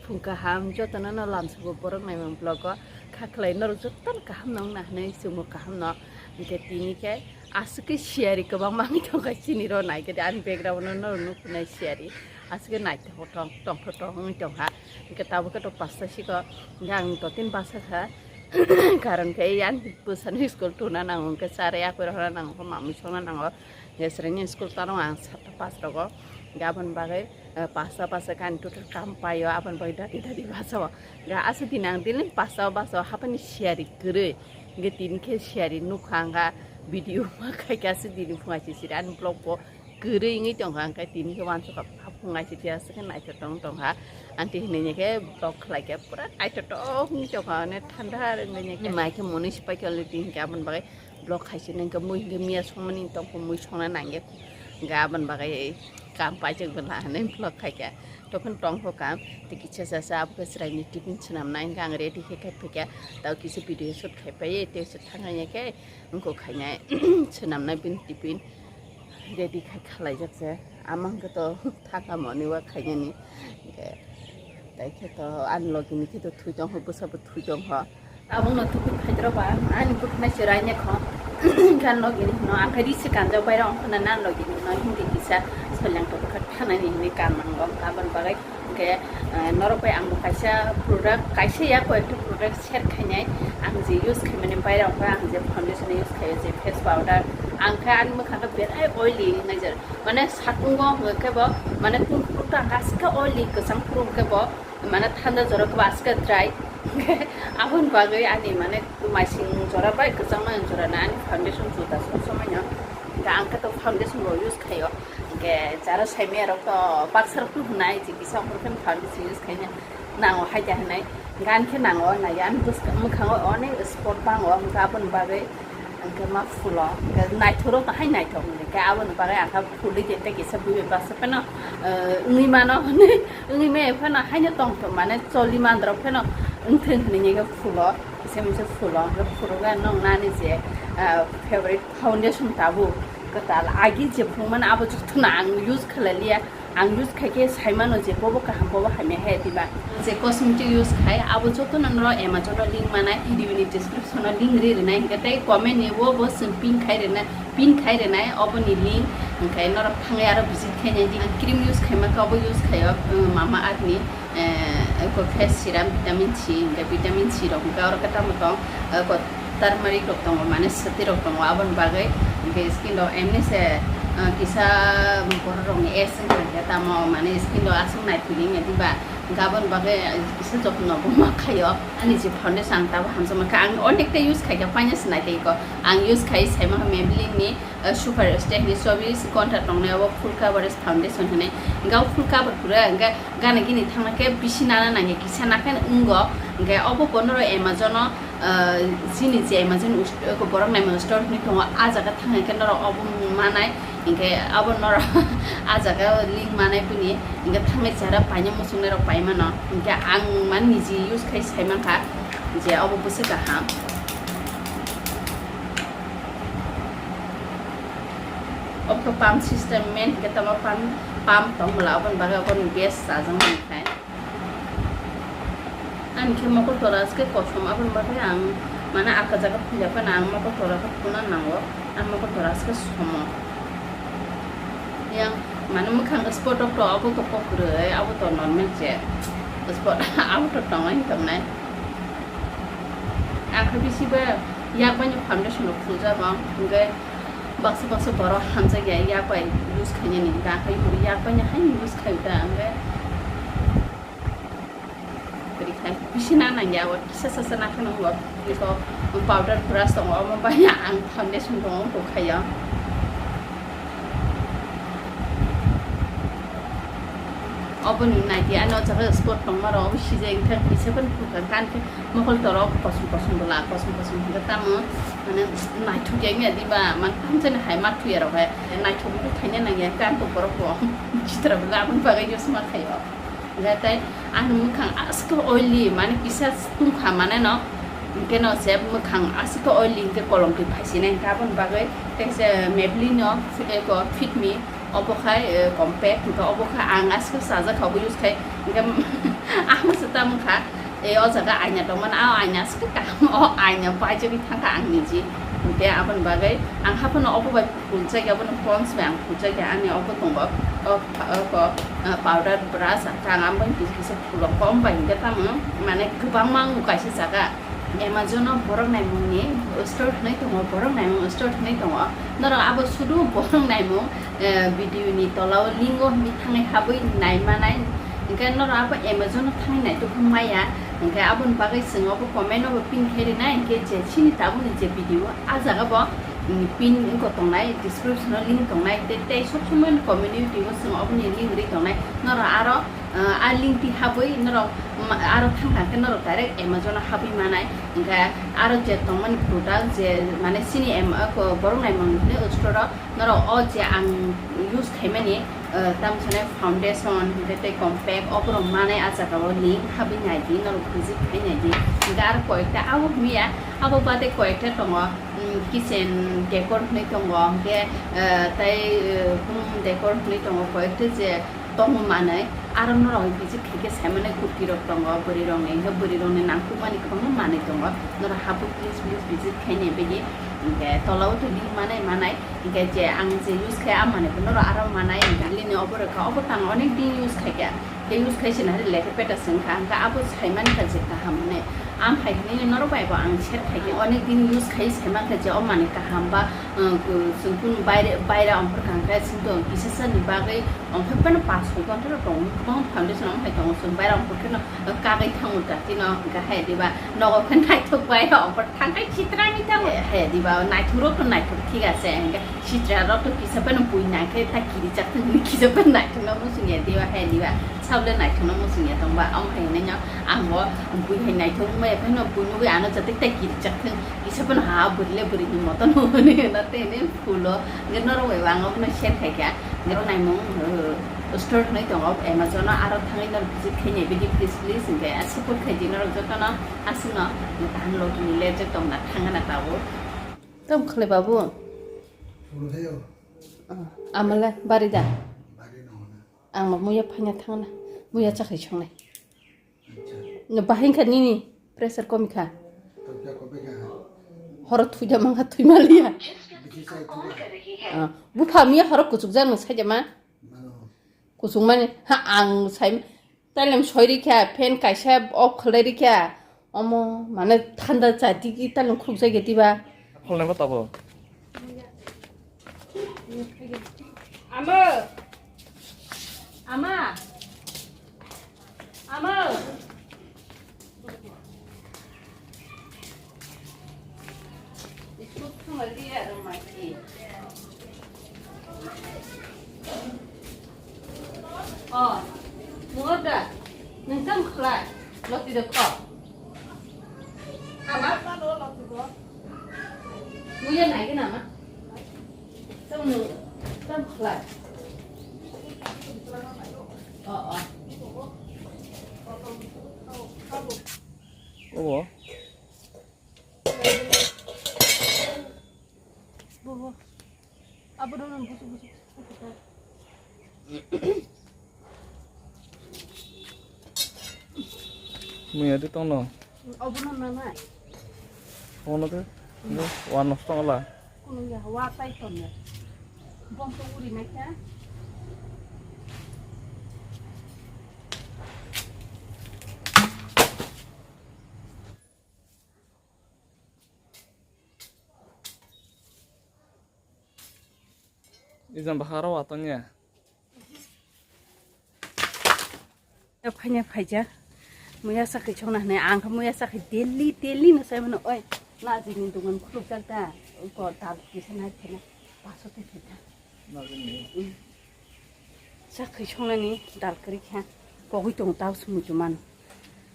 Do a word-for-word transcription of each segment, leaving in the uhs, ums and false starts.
Phung kaham, jotono no lamsabo borok naimang vlog o kha khlai norok jotono kaham no wngna hinwi chwngbo kaham no. Hinkhe tini khe aswk khe siyari kwbangma wngwi tongkha chini ro naikhe de ani background no norok nukhunnai siyari aswk khe naithok tong tongthok tong wngwi tongkha. Hinkhe tabuk khe to pasta siko hinkhe ang to tin basa kha. Karon khe ani bwsano school tuna nango hinkhe chare akwirok hana nango mamwi songna nango. Hinkhe swrwngni school tano ang satta pas rogo hinkhe aboni bagwi. Eh, pasta pasta kani total kam paio, aboni bagwi dati dati basao. Ga aswk din ang daily pasta o basao hapani siyari kwrwi. Hinkhe tini khe siyari nukha ang ga video ma khaikhe aswk dini phungai sisiri ani vlog bo kwrwi wngwi tongkha, hinkhe tini khe wansukha phungai siti aswk khe naithotok wng tongkha. Anti hinwi khe vlog khlaikhe pura naithotok wngwi tongkha, one thanda wngwi khe mai khe monwi sipai khe already hinkhe aboni bagwi. Vlog khaisini hinkhe mui hinkhe miya songmani tongkha mui songna nangya hinkhe aboni bagwi kam paijak bwla hinwi vlog khaikha. Tokon tongkha kam tei kisa chasa abo khe chwraini tiffin swnamnai hinkhe ang ready khe khai phaikha. Tao kisa video shoot khai paiwi tei se thangya khe wngkha khainai swnamnai bini tiffin ready khai khalaijak se. Ama hinkhe to thaka moni wa khainani hinkhe tei khe to ani logi ni khe to thui tongkha bwsa bo thui tongkha. Tabukno tubui phaidrok ba, ani bukhuknai chwraini kho. Gan logi ni hino, ang khe risi kanjak bai rok, wngkhana nan logi ni hino, hindi kisa soilang tubui kha thanani hinwi kan nango, aboni bagwi. Hinkhe, eh, norok bai ang bo kaisa product, kaisa ya koyekta product share khainai. Ang je use khaimani bai rok, ang je foundation use khaio, je face powder, ang khe ani mwkhang khe berai oily wngnai jer. Mane satungo hwnkhe bo, mane tun phuru ta ang khe aswk khe oily kwchang phuru hwnkhe bo, mane thanda jora khe bo aswk dry. Aboni bagwi ani mane maising jora bai kwchangma jora na ani foundation juda sob somai no. Hinkhe ang khe to foundation bo use khaio. Hinkhe jara saimaya rok to baksa rok no hwnai je kisa omo khe foundation use khaina nango hai da hwnai. Hinkhe ani khe nango nai ani bwskang mwkhango onek spot bango hinkhe aboni bagwi. Hingke ma phulo, hingke naithok rok to hai naithok hingke aboni bagwi ang kha phulwi de tei kisa bui bai baksa phano, eh, wngwi mano hinwi wngwi maya phano haino tong tong mane choli mandrok phano wngthwng hinwi hingke phulo, kisa misa phulo, hingke phulugwi ang nokni je, ah, favorite foundation tabuk kwtal agi je phunukmani abo jotono ang use khlai liya. Ang use khaikhe saimano je bobo kaham, bobo hamya hai diba. Je cosmetic use khai, abo jotono norok Amazon o link manai, video ni description o link ri rinai, hinkhe tei comment ni o bo chwng pin khai rinai, pin khai rinai, oboni link, hinkhe norok thangwi aro visit khainai di. Ang cream use khaima khe obo use khaio, um, Mama Earth ni, eh, eko face serum, vitamin C, hinkhe vitamin C rok hinkhe oro khe tamo tong, eko turmeric rok tongo, mane swtwi rok tongo, aboni bagwi hinkhe skin rok emni se, ah, kisa borok rokni age wngkha hinkhe tamo mane skin rok aswk naithok wngya diba, hinkhe aboni bagwi kisa jotno bo ma khaio. Ani je foundation ang tabuk hamjakma kha, ang onekta use khaikha, paina se naithok ang use khai saima Maybelline ni, ah, Super Stay ni chobbish ghonta tongnai abo full coverage foundation hinwi, hinkhe o full cover kwrwi hinkhe gana gini thangna khe bisi nana nangya kisa nakhe wngo, hinkhe obo bono rok Amazon o. Ah, chini je Amazon us-, eko borok naimano store hinwi tongo, ah jaga thangwi khe norok obo manai, hinkhe abo norok ah jaga link manai bini, hinkhe thangwi chara paina muchungnai rok paimano, hinkhe ang mani niji use khai sai mankha je obo bwswk kaham. Obo pump system, main hinkhe tamo pump, pump tong bwla, oboni bagwi obo gas chajakmani khai. Ani khe mokol tora aske kosom, aboni bagwi ang mane aka jaga philya phano ang mokol tora khe phuna nango, ang mokol tora aske somo. Yang mane mwkhang spot rok to abo to kokrwi, abo to normal je spot, abo to tongo wng tongnai. Ang khe bisi ba yak bai ni foundation rok phuljago, hingke baksa baksa borok hamjakya yak bai use khainani, hingke ang khe yak bai ni haino use khaio da, hingke. Kwrwi kha, bisi na nangya, o kisa sasa na kheno o, eko powder brush tongo, omo bai ang foundation tongo, bo khayo. Oboni naidi, ano jaga spot tongma rok, obo sijai wngkha, kisa phano phulkha, kan khe mokol torok kosom kosom bwla, kosom kosom hwnkhe tamo, mane naithok ya wngya diba, mane tamjani hai ma thuya rok hai, naithok wngkha khaina nangya, kan to borok bo chitra bwla, aboni bagwi use ma khayo. Hingke tei ani mwkhang aswk oily, mane kisa tungkha mane no, hingke no se mwkhang aswk oily hingke kolom twi phaisinai hingke aboni bagwi tei se Maybelline no eko Fit Me obo khai, eh, compact hingke obo khai ang aswk sajak kha obo use khai hingke ang Tamo kha, e, o jaga aina tongmani, a aina aswk kaham, o aina paijagwi thangkha ang niji. Hwnkhe aboni bagwi ang haphano obo bai phunjakya, abono Pond's bai ang phunjakya, ani obo tongo, o, o, o, powder brush, ang aboni kisa kisa phulok kom bai hwnkhe tamo, mane kwbangma wngo kaisa jaga. Amazon o borok naimungni store hwnwi tongo, borok naimung store hwnwi tongo. Norok abo sudu borok naimung, eh, video ni tola o link o hwnwi thangwi habwi naimanai. Hwnkhe norok abo Amazon o thangwi naitukgwi maya. Hwnkhe aboni bagwi chwng obo comment o bo pin khe rinai. Hwnkhe je chini tabukni je video, a jaga bo, mm, pin wngkha tongnai, description o link tongnai. Tei, tei sob somoi community o chwng oboni link ri tongnai. Norok aro Ah, a link twi habwi norok ma-, aro thang thang khe norok direct Amazon o habwi manai. Hwnkhe aro je tongmani product je mane chini em-, ah, ko-, borok naimung hwnwi store o norok o je ang use khaimani, ah, tamo sanai foundation hwnkhe tei compact oborok manai a jaga o link habwi naidi norok visit khai naidi. Hwnkhe aro koyekta abo hwnwi ya, abo bade koyekta tongo, mm, kitchen decor hwnwi tongo hwnkhe, ah, tei, ah, room decor hwnwi tongo koyekta je tongo manwi, aro norok visit khaikhe saimano kurti rok tongo bwrwi rokni, hwnkhe bwrwi rokni nangkukmani kwbangma manwi tongo, norok hapwi please please visit khainai bagwi, hwnkhe tola o twi link manai manai, hwnkhe je ang je use khai a manwi bo norok aro manai, hwnkhe lini obo rwkha, obo tang onek din use khaikha, tei use khai se nahari lekha peta se wngkha, hwnkhe abo saimankha je kaham hwnwi, amphai hwnwi norok bai bo ang share khaikhe, onek din use khai saimankha je o manwi kaham ba, uh, chwng kunu baire, baira ongkhor kha hwnkhe chwng to kisa sani bagwi Omo phano pas hoi ghonta rok tongo, kwbang foundation omo hai tongo, chwng bairang hor kheno kagwi thango jati no, hwnkha hai diba, nogo khe naithok bai, omo thangkai chitrani thango. Hai diba, naithok rok to naithok thik ase, hwnkhe chitra rok to kisa phano bui nai khe ta kirijak thang hwnwi kisa phano naithok no muchung ya diba, hai diba, sabole naithok no muchung ya tongba, omo hai hwnwi no ang bo bui hai naithok wngmaya phano bui nugwi ano jatwi ta kirijak thang, kisa phano ha bwrwi le bwrwi ni motom hwnwi no tei hwnwi phulo, hwnkhe norok bai bo ang omo no share khai kha. Nero naimung, uh, store hwnwi tongo Amazon o, aro thangwi norok visit khainai bidi please, please hwnkhe, ah, support khaidi norok jotono, aswkno kaham logi ni le joto wngna thangna tabuk. Tamo khlai babu? Phuru thaio. Ah, amale bari da? Bari no hwnwi. Ang no muya phaina thangna, muya chakhai songnai. Acha. No bahai wngkha nini pressure komi kha. Tokya komi kha. Horo thuida mangkha thwi maliya. Bisi sai thuda. Ah, bupha miya horo kuchukjak no saida ma. Mano. Kuchuk mani ha ang sai tailem soi rikha fan kaisa off khlai rikha. Omo mane thanda cha digi tailem khuluk jagya diba. Kholnai ma tabo. Ama. Ama. Ama. Oh, muda, nengkam khlai, loti de kho. Ama? Muya nai gana ma? Tamo, tamo khlai. Oh, oh. Obo? Bo, bo. Abo dono busu, busu, busu. Muya de tongno. Obo no nanai. Ono de. Wa nosto wala. Kuno ya wa tai ton ya. Bom to uri nai kha. Ijang bahai aro watang ya. Ya, phaina phaijak. Muya sakhai chongna hwnwi, ang khe muya sakhai daily, daily no sai mano, oi, na jini dungan khuluk jak da, ko dal kisa nai phena, paso te pheta. Sakhai chongnani dal kwrwi kha, pogwi tongo tao se muchung mano.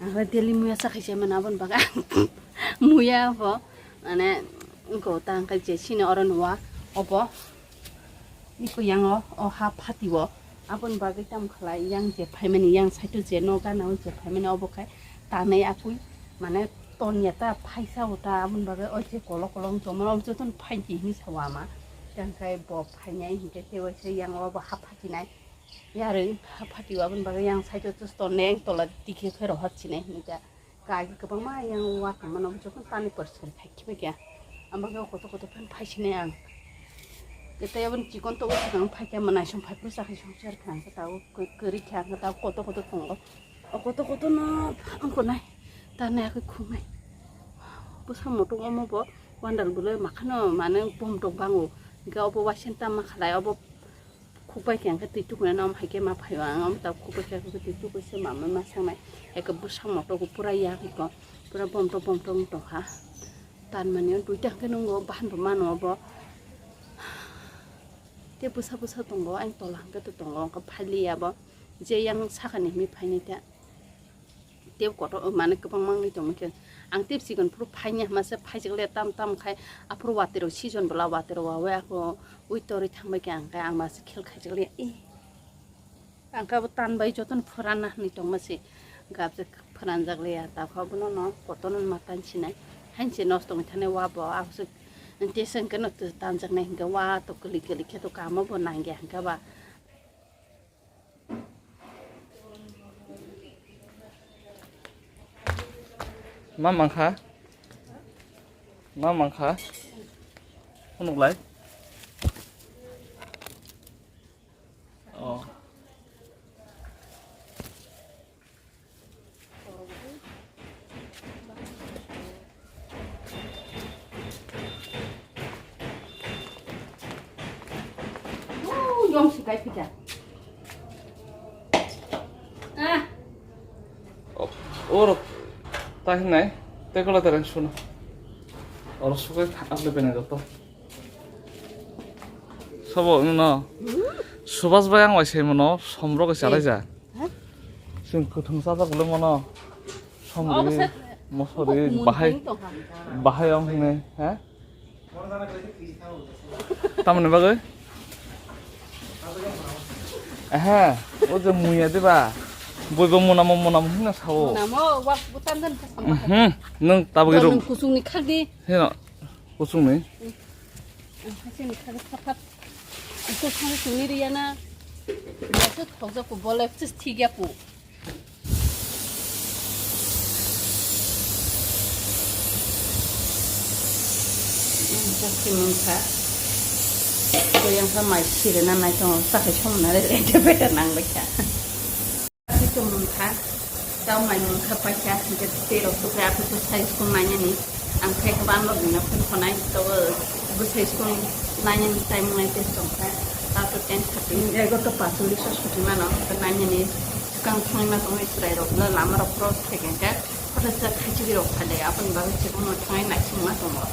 Ang khe daily muya sakhai se mano, aboni bagwi ang muya bo, mane, ko ta ang khe je sini oro nuwa, obo. Iko yango o ha phati o, aboni bagwi tamo khlai yang je phaimani, yang side o je no gana o je phaimani obo khai tanai akui mane tonya ta phaisa o ta, aboni bagwi o je kolo kolo wng tongmani obo jotono phainti hinwi sao ama. Tei hwnkhe bo phainai hinkhe tei waisa yang o bo ha phatinai. Yarwi ha phati o aboni bagwi yang side o tonne, ang tola dikhe khe rohor sine hinwi kha. Kagi kwbangma yang wa tongmano, jokhon tani poriskar khai khibai kha. Ang bagwi o kotor kotor phan phai sine ang. Tei aboni chikon togo swkang phai kha, mwnai song phai phuru chakhe song cher kha, ang khe tabuk kwrwi kha, ang khe tabuk kotor kotor tongo. O kotor kotor no ang konai, tanai akhe khumai. Bwsa motok omo bo wandal bwlai makhano mane bom tok bango. Hingke obo waising tama khalai, obo khukbai khe hingke twi tukunaino omo hai khe ma phaio ang, omo tabuk khukbai khe twi tukui se ma ma sangnai. Eke bwsa motok bo pura yak eko, pura bom tok bom tok wng tongkha. Tanmani o duita hingke nungo bahan bo mano obo. Tei bwsa bwsa tongo, ayang tola hingke to tongo, hingke phailiya bo. Je yang sakani hinwi phainai ta. Tei kotor mane kwbangma wngwi tongmani khe. Ang tei chikon phuru phaini hwnmase phaijak le tam tam khai aphuru watwi rok season bwla watwi rok wawi ako ui torwi thangbai khe ang khe ang mase khel khaijak le. Ih. Ang khe abo tanbai jotono phuranna hwnwi tongmase gabjak phuranjak le ya. Takho abono no kotorno ma tansinai. Hainse nosto wngwi thanai wabo abose tesa hwnkhe no tanjaknai hwnkhe wa to kwlwi kwlwi khe to kamo bo nangya hwnkhe ba. Ma mangkha? Ma mangkha? Phunuk lai? Oh. Yong si kai pika. Ah. Oro ta hinai, te kola tereng suna. Oro sukai aple pene joto. Sabo no. Subas bai ang waisai mano, somrok chalai ja. Ha? Sing kuthung sajak le mano. Somri, mosori, bahai, bahai ang hine, ha? Tamoni bagwi? Ehe, o je muya diba? Boibo munamo, munamo hino sao. Munamo, wak butan dan kasam. Mhm, nung tabagi rum. Kusung ni khagdi. Hino, kusung ni. Ang haise ni khagdi khapat. Kusung ni riya na. Masuk khojak ku bolek sis thigya ku. Chakti mungkha. Koyang kha mai sirena nai tongo, chakhe somna re lete beta nang lekha. Chakti mungkha, tau mai mungkha paikha, hingke tei rok tukre aphuru sai school nainani. Ang khe khe ban rok bina phun khonai, to bwsai school nainani time nai test tongkha. Tau to ten thirty, egarota pasulisa suti mano, to nainani. Swkang thangwi ma tongwi chwrai rok no lama rok cross khai khe hwnkhe, hothat sa khaichigwi rok phai lai, aboni bagwi chwngno thangwi naisingma tongo.